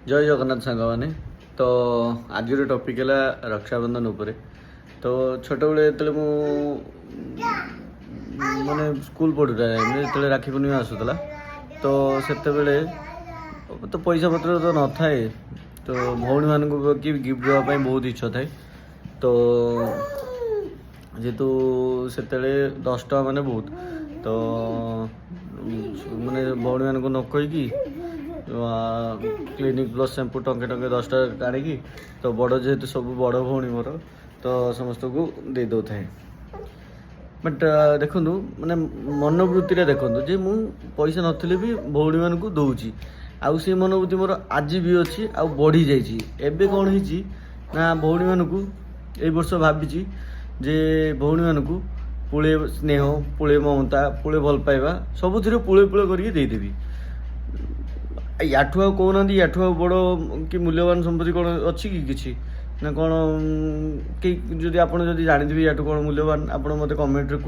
ଜୟ ଜଗନ୍ନାଥ ସାଙ୍ଗମାନେ। ତ ଆଜିର ଟପିକ୍ ହେଲା ରକ୍ଷାବନ୍ଧନ ଉପରେ। ତ ଛୋଟବେଳେ ଯେତେବେଳେ ମୁଁ ମାନେ ସ୍କୁଲ ପଢ଼ୁଥିଲା ଟାଇମ୍ରେ, ଯେତେବେଳେ ରାକ୍ଷୀ ପୂର୍ଣ୍ଣିମା ଆସୁଥିଲା, ତ ସେତେବେଳେ ତ ପଇସା ପତ୍ର ତ ନଥାଏ। ତ ଭଉଣୀମାନଙ୍କୁ କି ଗିଫ୍ଟ ଦେବା ପାଇଁ ବହୁତ ଇଚ୍ଛା ଥାଏ। ତ ଯେହେତୁ ସେତେବେଳେ 10 ଟଙ୍କା ମାନେ ବହୁତ, ତ ମାନେ ଭଉଣୀମାନଙ୍କୁ ନ କହିକି କ୍ଲିନିକ୍ ପ୍ଲସ୍ ଶ୍ୟାମ୍ପୁ ଟଙ୍କେ ଟଙ୍କେ 10ଟା ଆଣିକି, ତ ବଡ଼ ଯେହେତୁ ସବୁ ବଡ଼ ଭଉଣୀ ମୋର, ତ ସମସ୍ତଙ୍କୁ ଦେଇ ଦେଉଥାଏ। ବଟ୍ ଦେଖନ୍ତୁ, ମାନେ ମନୋବୃତ୍ତିଟା ଦେଖନ୍ତୁ ଯେ ମୁଁ ପଇସା ନଥିଲେ ବି ଭଉଣୀମାନଙ୍କୁ ଦେଉଛି। ଆଉ ସେ ମନୋବୃତ୍ତି ମୋର ଆଜି ବି ଅଛି ଆଉ ବଢ଼ିଯାଇଛି। ଏବେ କ'ଣ ହେଇଛି ନା, ଭଉଣୀମାନଙ୍କୁ ଏଇ ବର୍ଷ ଭାବିଛି ଯେ ଭଉଣୀମାନଙ୍କୁ ପୁଳେ ସ୍ନେହ, ପୁଳେ ମମତା, ପୁଳେ ଭଲ ପାଇବା, ସବୁଥିରେ ପୁଳେ ପୁଳେ କରିକି ଦେଇଦେବି। ୟାଠୁ ଆଉ କହୁନାହାନ୍ତି, ୟାଠୁ ଆଉ ବଡ଼ କି ମୂଲ୍ୟବାନ ସମ୍ପତ୍ତି କ'ଣ ଅଛି କି କିଛି ନା କ'ଣ? କି ଯଦି ଆପଣ ଯଦି ଜାଣିଥିବେ ୟାଠୁ କ'ଣ ମୂଲ୍ୟବାନ, ଆପଣ ମୋତେ କମେଣ୍ଟରେ